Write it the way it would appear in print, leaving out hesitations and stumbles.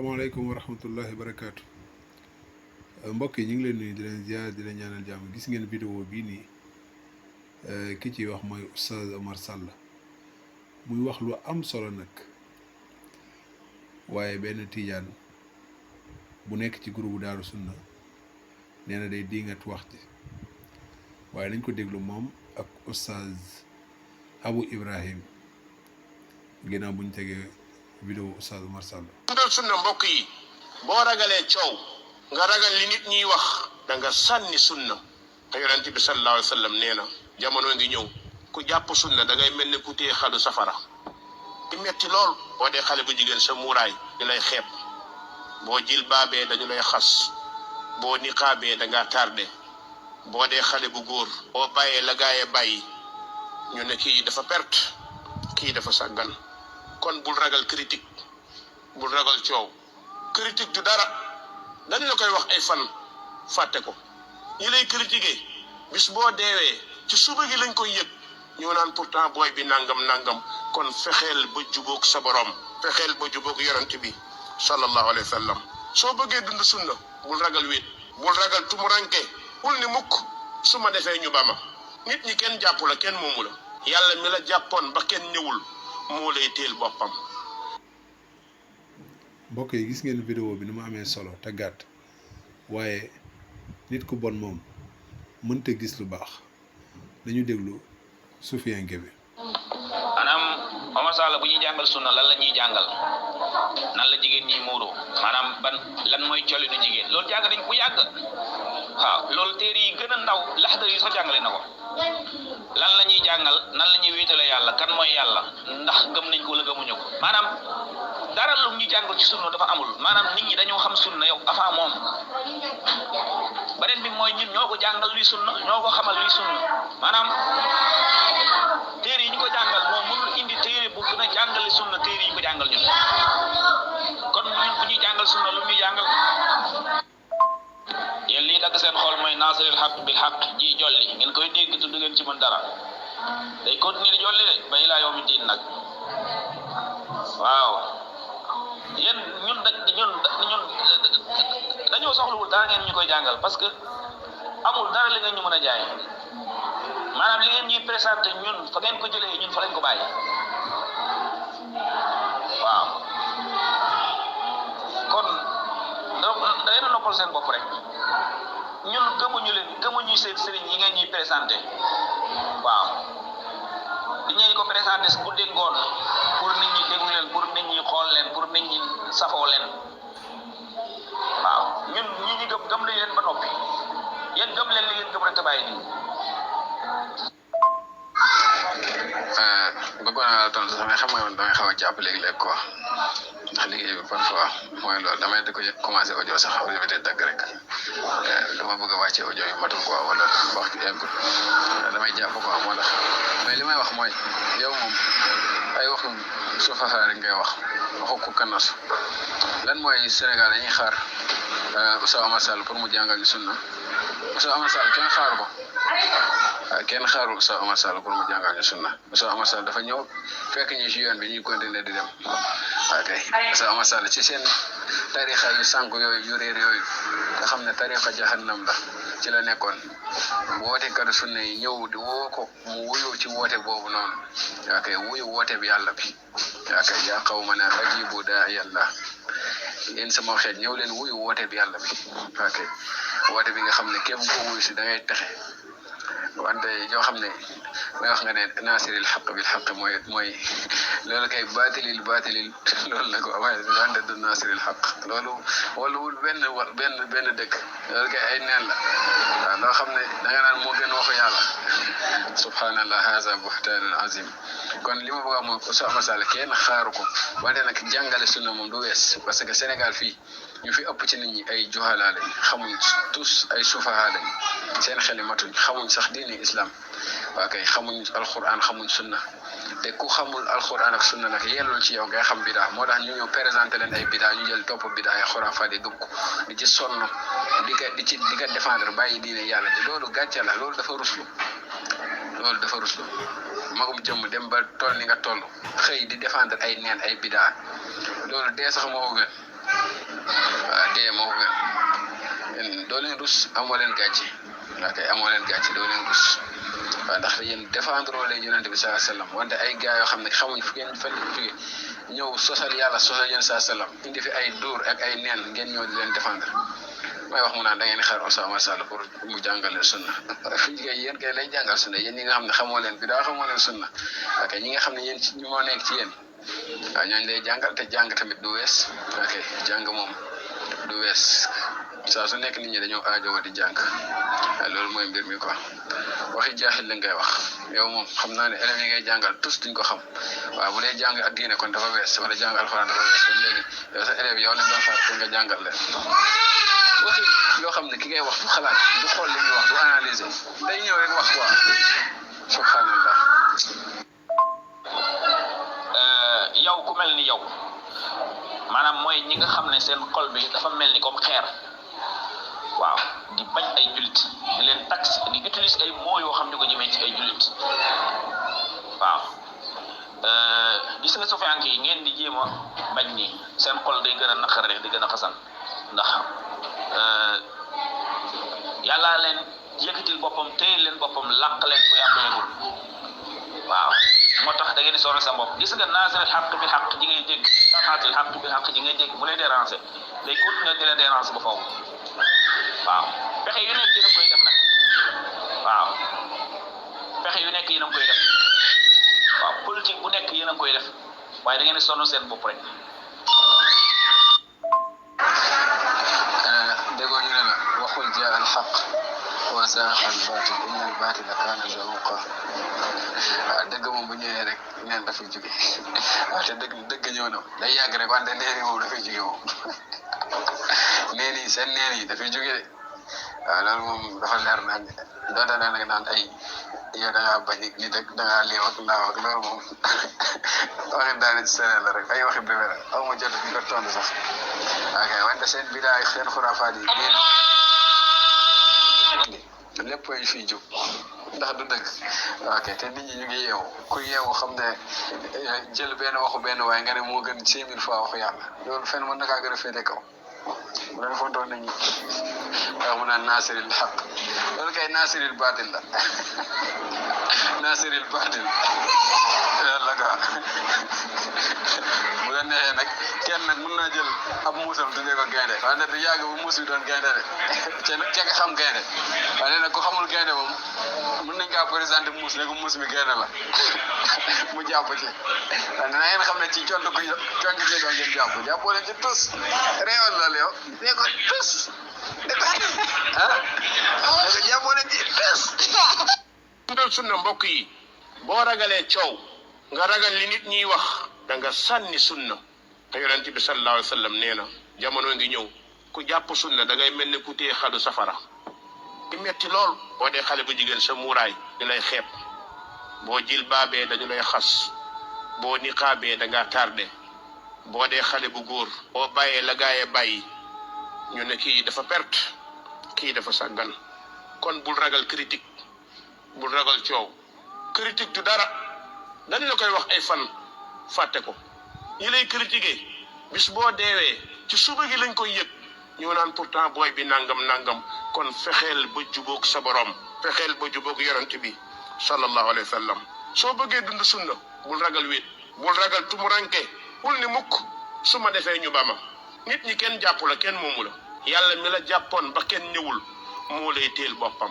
salaamaaleykum wa rahmatullahi wa barakaatu mbokk yi ñu ngi leen nuyu di leen ziar di leen ñaanal jàmm. Gis ngeen vidéo bii nii ki ci wax mooy Oustaz Omar Sall muy wax lu am solo nag, waaye benn tiijaan bu nekk ci groupe Daaru Sunna nee na day diingat wax ji, waaye nañ ko déglu moom ak Oustaz Abu Ibrahim ginnaaw bu ñu tegee vidéo Oustaz Omar Sall. dundal sunna mbokk yi, boo ragalee coow nga ragal li nit ñiy wax da nga sànni sunna. te yonent bi sallallahu alayhi wa sallam nee na jamono ngi ñëw ku jàpp sunna da ngay mel ne ku téye xalu safara. di metti lool boo dee xale bu jigéen sa muuraay di lay xeeb, boo jil baabee dañu lay xas, boo niqaabee da ngaa tardé, boo dee xale bu góor boo bàyyee la gaayee bàyyi ñu ne kii dafa perte, kii dafa sàggan. kon bul ragal critique, bul ragal coow. critique du dara, dañ la koy wax ay fan fàtte ko. ñi lay critiquer bis boo deewee ci suba gi lañ koy yëg, ñoo naan pourtant booy bi nangam. kon fexeel ba jubóog sa borom, fexeel ba jubóog yonent bi sallallahu alayhi wa sallam. soo bëggee dund sunna bul ragal wéet, bul ragal tumuranke, bul ni mukk su ma defee ñu ba ma. nit ñi kenn jàpp la, kenn moomu la. yàlla mi la jàppoon ba kenn ñëwul moo lay teel boppam. mbokk yi gis ngeen vidéo bi ni mu amee solo te gàtt, waaye nit ku bon moom mënta gis lu baax. dañu déglu sufiyanke bi. maanaam Omar Sall bu ñuy jàngal sunna lan la ñuy jàngal, nan la jigéen ñi muuroo, maanaam lan mooy colinu jigéen, loolu jàng nañ bu yàgg. waaw loolu téere yi gën a ndaw laxdar yi sax jàngale na ko. lan la ñuy jàngal, nan la ñuy wéetale yàlla, kan mooy yàlla, ndax gëm nañ ko wala gëmuñu ko. maanaam dara lu ñu jàngal ci sunna dafa amul. maanaam nit ñi dañoo xam sunna yow avant moom. beneen bi mooy ñun ñoo ko jàngal luy sunna, ñoo ko xamal luy sunna. maanaam téere yi ñu ko jàngal moom mënul indi téere bu gën a jàngale sunna téere yi ñu ko jàngal ñun. kon ñun bu ñuy jàngal sunna lu ñuy jàngal. yéen lii dagg seen xol mooy naasiril xaq bil xaq ji jolli, ngeen koy dégg te du ngeen ci mën dara. day continuer di jolli de ba ilaa yawmi diin nag. waaw yéen ñun dañoo soxlawul dara ngeen ñu koy jàngal, parce que amul dara li ngeen ñu mën a jaay. maanaam li ngeen ñuy présenté ñun fa ngeen ko jëlee ñun fa lañ ko bàyyi. waaw kon da ngeen a noppal seen bopp rek. ñun gëmuñu seen sëriñ yi ngeen ñuy présenté. waaw li ngeen ko présenté bu déggoon pour nit ñi déglu leen, pour nit ñi xool leen, pour nit ñi safoo leen. waaw ñun ñi gëm nañ leen ba noppi, yéen gëm leen li ngeen gëm rek te bàyyi nii. bëggoon naa la tontu sax mais xam nga man damay xaw a jàpp léegi-léegi quoi, ndax liggéey bi parfois mooy loolu damay di ko commencé audio sax audio bi day dagg rek. dama bëgg a wàcce audio yi matul quoi, wala wax ci eggul, damay jàpp quoi moo tax. mais li may wax mooy yow moom ay waxu sufaha rek ngay wax, waxu ku kannasu. lan mooy Sénégal dañuy xaar Oustaz Omar Sall pour mu jàngal ñu sunna? Oustaz Omar Sall kenn xaar ko. kenn xaarul Oustaz Omar Sall pour mu jàngal ñu sunna. Oustaz Omar Sall dafa ñëw fekk ñu ci yoon bi ñuy continuer di dem. ok Oustaz Omar Sall ci seen tarixa yu sànq yooyu yu réer yooyu nga xam ne tarixa jahannam la ci la nekkoon. woote kadu sunna yi ñëw di woo ko mu wuyu ci woote boobu noonu. ok wuyu woote bi yàlla bi. ok yaa qawmana ajibu daa'iya Allah, yéen sama xeet ñëw leen wuyu woote bi yàlla bi. ok woote bi nga xam ne képp ko wuyu si da ngay texe. wante yoo xam ne may wax nga ne naasiril xaq bil xaq mooy loolu kay baatilil loolu la ko waaye wante du naasiril xaq loolu wala benn dëkk loolu kay ay neen la. waaw loo xam ne da nga naan moo gën waxu yàlla. subhanallah haza buhtaanun azim. kon li ma bëgg a mooy Oustaz Omar Sall kenn xaaru ko, wante nag jàngale sunna moom du wees, parce que Sénégal fii ñu fi ëpp ci nit ñi ay juhala lañ, xamuñ tous ay sufaha lañ, seen xeli matuñ, xamuñ sax diini islam. waa kay xamuñ alquran, xamuñ sunna. te ku xamul alquran ak sunna nag yellul ci yow ngay xam bidaa. moo tax ñu ñëw présenté leen ay bidaa, ñu jël topp bidaa ya xuraafaat yi gëm ko di ci sonn di ko défendre bàyyi diine yàlla ji. loolu gàcce la, loolu dafa ruslu. magum jëmm dem ba toll ni nga toll xëy di défendre ay neen ay bidaa, loolu dee sax moo ko gën. rus amoo leen gàcce ok amoo leen gàcce doo leen rus waaw ndax yéen défendre leen yonent bi sallallahu alayhi wasallam wante ay gars yoo xam ne xamuñ fu ngeen fan jóge ñëw sosal yàlla sosal yéen sallallahu alayhi wasallam indi fi ay dóor ak ay neen ngeen ñëw di leen défendre may wax mu naan da ngeen xaar Ousama Sall pour mu jàngal leen sunna fi ñu koy yéen kay lay jàngal sunna yéen ñi nga xam ne xamoo leen bi daa xamoo leen sunna ok ñi nga xam ne yéen ci ñu moo nekk ci yéen waaw ñooñu lay jàngal te jàng tamit du wees ok jàng moom du wees saa su nekk nit ñi dañoo aajowoo di jàng loolu mooy mbir mi quoi waxi jaaxil la ngay wax yow moom xam naa ne élèves yi ngay jàngal tous duñ ko xam waaw bu dee jàng ak diine kon dafa wees wala jàng alxuraan dafa wees kon léegi yow sa élèves yow lañ doon xaar pour nga jàngal leen waxi yoo xam ne ki ngay wax du xalaat du xool li muy wax du analyser day ñëw rek wax quoi subhanallah. yow ku mel ni yow maanaam mooy ñi nga xam ne seen xol bi dafa mel ni comme xeer waaw di bañ ay jullit di leen tax di utiliser ay mots yoo xam ne ko jëmee ci ay jullit waaw gis nga sofiyanke yi ngeen di jéem a bañ ni seen xol day gën a naqar rek di gën a xasan ndax yàlla leen yëkkatil boppam téye leen boppam làq leen ko yàq yëgul waaw moo tax da ngeen di sonal sa bopp gis nga naasiril xaq bi xaq ji ngay dégg safaatil xaq bi xaq ji ngay dégg mu lay déranger day continuer di la déranger ba foofu waaw pexe yu nekk yéen a koy def nag waaw pexe yu nekk yéen a koy def waaw politique bu nekk yéen a koy def waaye da ngeen di sonal seen bopp rek. déggoo ñu ne la waxul jaa al xaq wa zaaqa al baatil inna al baatila kaana zahuuqa waaw dëgg moom bu ñëwee rek neen dafay jóge waaw te dëgg ñëw na day yàgg rek wante neen yi moom dafay jóge moom neen yi seen neen yi dafay jóge de waaw loolu moom dafa leer nañ doonte da nga naan ay yow da ngaa bañ nit ak da ngaa lii ak laaw ak loolu moom waxi daal ci seen la rek ay waxi bébé la aw ma jot bi ko tontu sax ok wante seen bidaay seen xuraafaat yi lépp ay fii jóg ndax du dëgg ok te nit ñi ñu ngi yeewu ku yeewu xam ne jël benn waxu benn waaye nga ne moo gën 5000 fois waxu yàlla loolu fenn mën na kaa gën a féete kaw bu leen fontoon nit ñi waaw mu naan naasiril xaq loolu kay naasiril baatil la naasiril baatil yàlla quoi bu la neexee nag kenn nag mën naa jël ab muusam tuddee ko gaynde wante du yàgg bu muus bi doon gaynde de ca nga xam gaynde wante nag ku xamul gaynde moom mën nañ kaa présenté muus ne ko muus mi gaynde la mu jàpp ci wante na ngeen xam ne ci conc ci doon ngeen jàppoo leen ci tus réewal la yow ne ko tus ne ko jàppoo leen ci tus dundal sunna mbokk yi boo ragalee coow nga ragal li nit ñiy wax da nga sànni sunna te yonent bi sallallahu alayhi wa sallam nee na jamono ngi ñëw ku jàpp sunna da ngay mel ne ku téye xalu safara di metti lool boo dee xale bu jigéen sa muuraay di lay xeeb boo jil baabee dañu lay xas boo niqaabee da ngaa tardé boo dee xale bu góor boo bàyyee la gaayee bàyyi ñu ne kii dafa perte kii dafa sàggan kon bul ragal critique bul ragal coow critique du dara dañ la koy wax ay fan fàtte ko ñi lay critiquer bis boo deewee ci suba gi lañ koy yëg ñoo naan pourtant booy bi nangam kon fexeel ba jubóog sa borom fexeel ba jubóog yonent bi sallallahu alayhi wa sallam soo bëggee dund sunna bul ragal wéet bul ragal tumuranke bul ni mukk su ma defee ñu ba ma nit ñi kenn jàpp la kenn moomu la yàlla mi la jàppoon ba kenn ñëwul moo lay teel boppam